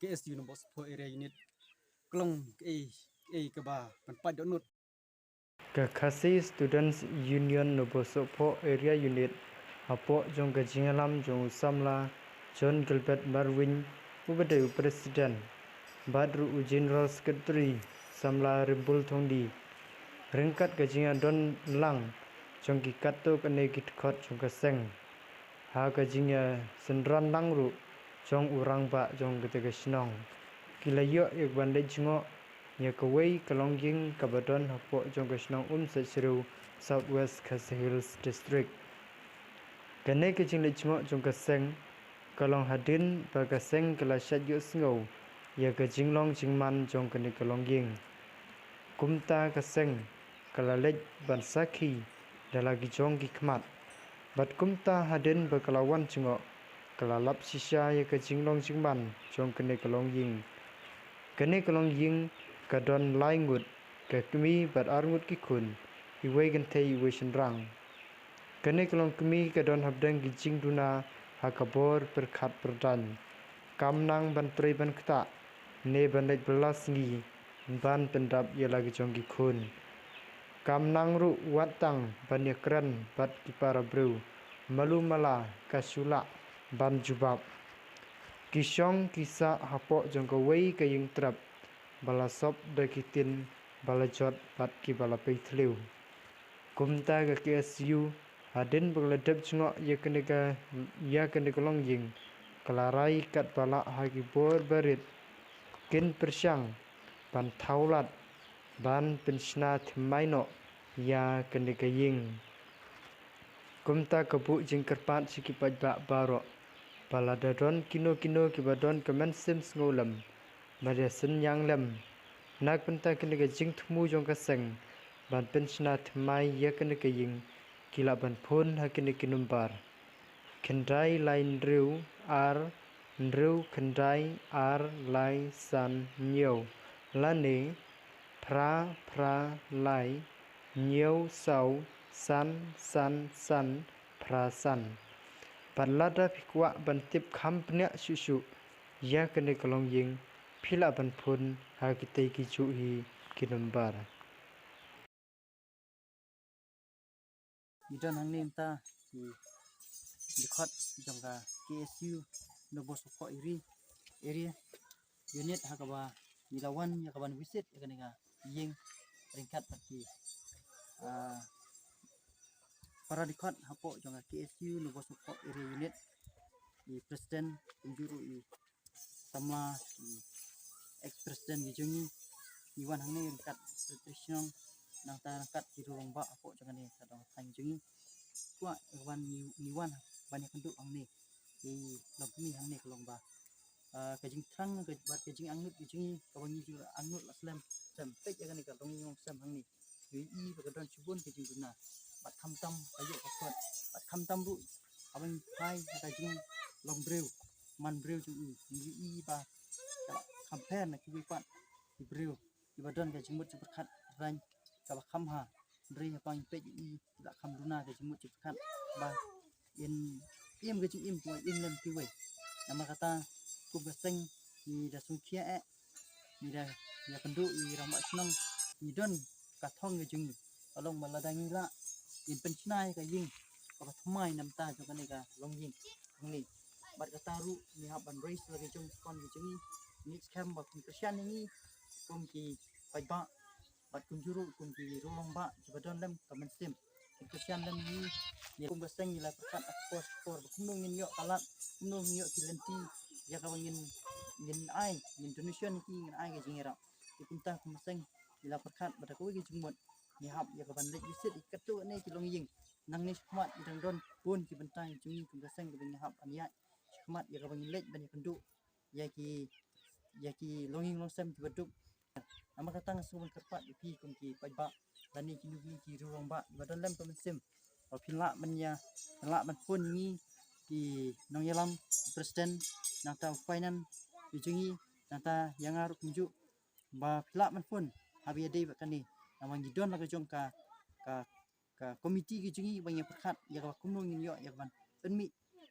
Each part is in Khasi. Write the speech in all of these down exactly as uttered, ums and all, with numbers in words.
K S U Nongpoh Sohphoh Area Unit ka long kaei kaei kaba pynpait dohnud. Ka Khasi Students Union Nongpoh Sohphoh Area Unit hapoh jong ka jingïalam jong u samla John Gilbert Marweiñ uba dei u President bad ruh u General Secretary samla Rimbul Thongdi, ryngkat ka jingïadon lang jong ki katto katne ki dkhot jong ka seng, ha ka jingïasynran lang ruh jong u rangbah jong kata ka shnong, ki la ïoh ïa ka ban leit jngoh ïa kawei ka longïing kaba don hapoh jong ka shnong Umsajshriew, South West Khasi Hills District. Kane ka jingleit jngoh jong ka seng ka long hadien ba ka seng ka la shait ïohsngew ïa ka jinglong jingman jong kane ka longïing. Kumta ka seng ka la leit ban sakhi da la ki jong ki khmat. Bad kumta hadien ba ka la wan jngoh, ka la lap shisha ïa ka jinglong jingman jong kane ka longïing. Kane ka longïing ka don lai ngut, ka kmie bad ar ngut ki khun, iwei kynthei iwei shynrang. Kane ka longkmie ka don hapdeng ki jingduna ha ka bor pyrkhat pyrdaiñ. Kam nang ban trei ban ktah ne ban leit bylla sngi ban pyndap ïa la ki jong ki khun. Kam nang ruh wat tang ban ïakren bad ki para briew, malu mala ka shu lah ban jubab. Ki shong ki sah hapoh jong kawei ka ïing trep ba la sop da ki tin ba la jot bad kiba la pei thliew. Kumta ka K S U hadien ba ka la dep jngoh ïa kane ka, ïa kane ka longïing, ka la rai katba lah ha ki bor barit kin pyrshang ban thaw lad ban pynshna thymmai noh ïa kane ka ïing. Kumta ka buh jingkyrpad sha ki paidbah baroh ba lada don kino kino kiba don ka mynsiem sngewlem, ba da synñiang lem na ka bynta kane ka jingthmu jong ka seng ban pynshna thymmai ïa kane ka ïing, ki lah ban phone ha kine ki nombar: khyndai lai hynriew ar hynriew khyndai ar lai san hynñiew lane phra phra lai hynñiew saw san san san phra san. Bad lada phi kwah ban tip kham bniah shuh shuh ïa kane ka longïing, phi lah ban phone ha kitei kijuh hi ki nombar. Ngi don hangne mynta ki dkhot jong ka K S U Nongpoh Sohphoh Area, Area Unit ha kaba ngi la wan ïa ka ban visit ïa kane ka ïing ryngkat bad ki, ah, para dkhot hapoh jong ka K S U Nongpoh Sohphoh Area Unit, i President kumjuh ruh i samla, i ex president ki jong ngi. Ngi wan hangne ryngkat secretary shnong, nangta ryngkat ki rangbah hapoh jong kane ka dong thaiñ jong ngi. Kwah wan ngi, ngi wan ban ïakynduh hangne. Ki longkmie hangne ka long ba, ah, ka jingthrang ka, bad ka jingangnud ka jong ngi kaba ngi ju angnud la slem, slem peit ïa kane ka longïing longsem hangne. Ngi ïohi ba ka don shibun ka jingduna bad khamtam ka ïoh ka kot bad khamtam ruh haba ngi phai ha ka jinglong briew man briew jong ngi, ngi ïohi ba ka la kham pher na kiwei pat ki briew kiba don ka jingmut jingpyrkhat raiñ kaba kham ha. Hynrei haba ngi peit ïohi la kham duna ka jingmut jingpyrkhat ba in im ka jingim, kaba im lem kiwei. Namar kata kum ka seng ngi da sngewkhia eh, ngi da ïakynduh ïa i rangbah shnong, ngi don ka thong ka jong ngi ka long ba lada ngi lah ngin pynshna ïa ka ïing kaba thymmai na bynta jong kane ka longïing hangne. Bad kata ruh ngi hap ban raise la ka jong ka khon ka jong ngi, ngi skhem ba kin kyrshan ïa ngi kum ki paidbah bad kumjuh ruh kum ki rangbah kiba don lem ka mynsiem. Ki kyrshan lem ngi, ngi kum ka seng ngi la pyrkhat ha ka por sha ka por ba kumno ngin ïoh ka lad, kumno ngin ïoh ki lynti ïa kaba ngin, ngin ai, ngin donation ïa ki, ngin ai ka jingïarap. Te kumta kum ka seng ngi la pyrkhat ba da kawei ka jingmut ngi hap ïa ka ban leit visit ïa katto katne ki longïing. Nangne shakhmat ngi dang don bun ki bynta jong ngi kum ka seng kiba ngi hap ban ïaid shakhmat ïa kaba ngin leit ban ïakynduh ïa ki, ïa ki longïing longsem kiba duk. Namar kata nga sngewbha ban kyrpad ïa phi kum ki paidbah lane kine ki rangbah kiba don lem ka mynsiem ba phin lah ban ïa, phin lah ban phone ïa ngi ki nongïalam, president, nangta finance ki jong ngi, nangta ïa nga ruh kumjuh ba phi lah ban phone haba ïadei bad kane. Namar ngi don la ka jong ka, ka, ka komiti ka jong ngi ba ngi pyrkhat ïa kaba kumno ngin ïoh ïa ka ban pynmih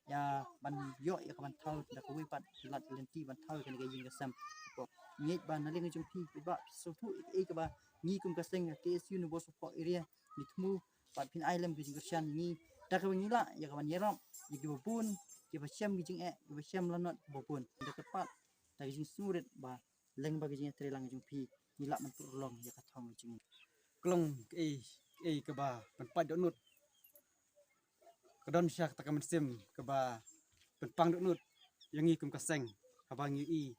ïa ban ïoh ïa ka ban thaw da kawei pat ki lad ki lynti ban thaw ïa kane ka ïing ka sem. Ko ngeit ba na liang jong phi, phi ba sngewthuh ïa kaba ngi kum ka seng ka K S U Nongpoh Sohpok area ngi thmu bad phin ai lem ka jingkyrshan ngi da kaba ngi lah ïa ka ban ïarap ïa kiba bun, kiba shem ki jingeh, kiba shem lanot kiba bun. Da ka pat da ka jingsngewrit ba leng ba ka jingïatreilang jong phi ngi lah ban pynlong ïa ka thong jong ngi. Ka long kaei kaei kaba pynpait dohnud, ka don sha kata ka mynsiem kaba pynpang dohnud ïa ngi kum ka seng, haba ngi ïohi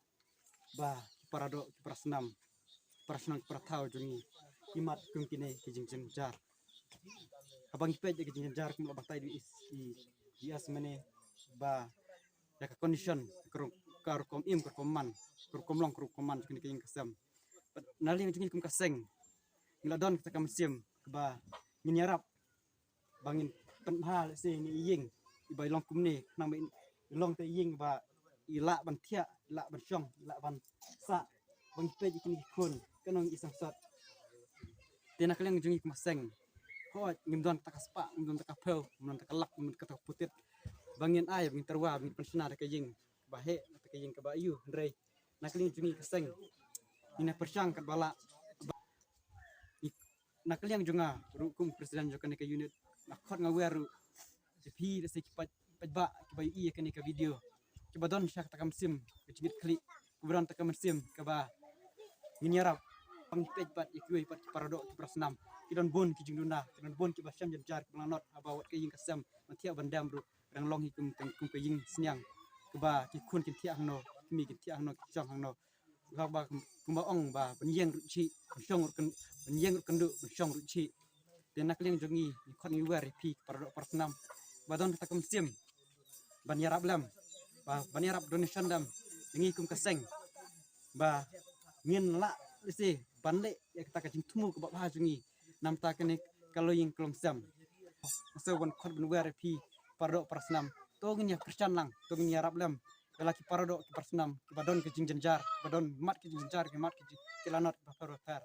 ba ki para doh, ki para snam, ki para shnong, ki para thaw jong ngi ki mad kum kine ki jingjynjar. Haba ngi peit ïa ki jingjynjar kum la batai da i, i, i Asmane ba ïa ka condition ka ru-, ka rukom im, ka rukom man, ka rukom long, ka rukom man jong kane ka ïing ka sem. Bad na liang jong ngi kum ka seng ngi la don kata ka mynsiem kaba ngin ïarap ba ngin pynbha lehse ïa ine i ïing iba i long kumne, khnang ba i long te i ïing ba i lah ban thiah, i lah ban shong, i lah ban sah, ba ngi peit ïa kine ki khun, kano ngi i sangsot. Te na ka liang jong ngi kum ka seng, hooid ngim don kata ka spah, ngim don kata ka phew, ngim don kata ka lak, ngim don kata ka putit ba ngin ai, ba ngin tyrwa, ba ngin pynshna da ka ïing ba heh, da ka ïing kaba aiu, hynrei na ka liang jong ngi ka seng ngi na pyrshang katba lah. Na ka liang jong nga ruh kum president jong kane ka unit, nga khot nga wer ruh ïa phi, lehse ki paid, paidbah kiba ïohi ïa kane ka video, kiba don sha kata ka mynsiem ka jingkitkhlieh, kiba don kata ka mynsiem kaba ngin ïarap, ba ngin peit pat ïa kiwei pat ki para doh, ki para snam. Ki don bun ki jingduna, ki don bun kiba shem jynjar, kiba lanot, haba wat ka ïing ka sem ban thiah ban dem ruh ka dang long hi kum, kum, kum ka ïing sniang, kaba ki khun kin thiah hangno, ki kmie kin thiah hangno, kin shong hangno. Kaba kum, kumba ong ba ban ïeng ruh shih, ban shong ruh kyn-, ban ïeng ruh kynduh, ban shong ruh shih. Te na ka liang jong ngi, ngi khot ngi wer ïa phi ki para doh para snam ba don kata ka mynsiem ban ïarap lem, ba ban ïarap donation lem ïa ngi kum ka seng, ba ngin lah lehse ban leh ïa kata ka jingthmu kaba bha jong ngi. Namta kane ka long ïing ka long sem. Nga shu wan khot ban wer ïa phi para doh para snam, to ngin ïa kyrshan lang, to ngin ïarap lem ïa la ki para doh, ki para snam kiba don ka jingjynjar, kiba don, mad ka jingjynjar, ki mad ka jing-, ki lanot kiba pher bapher.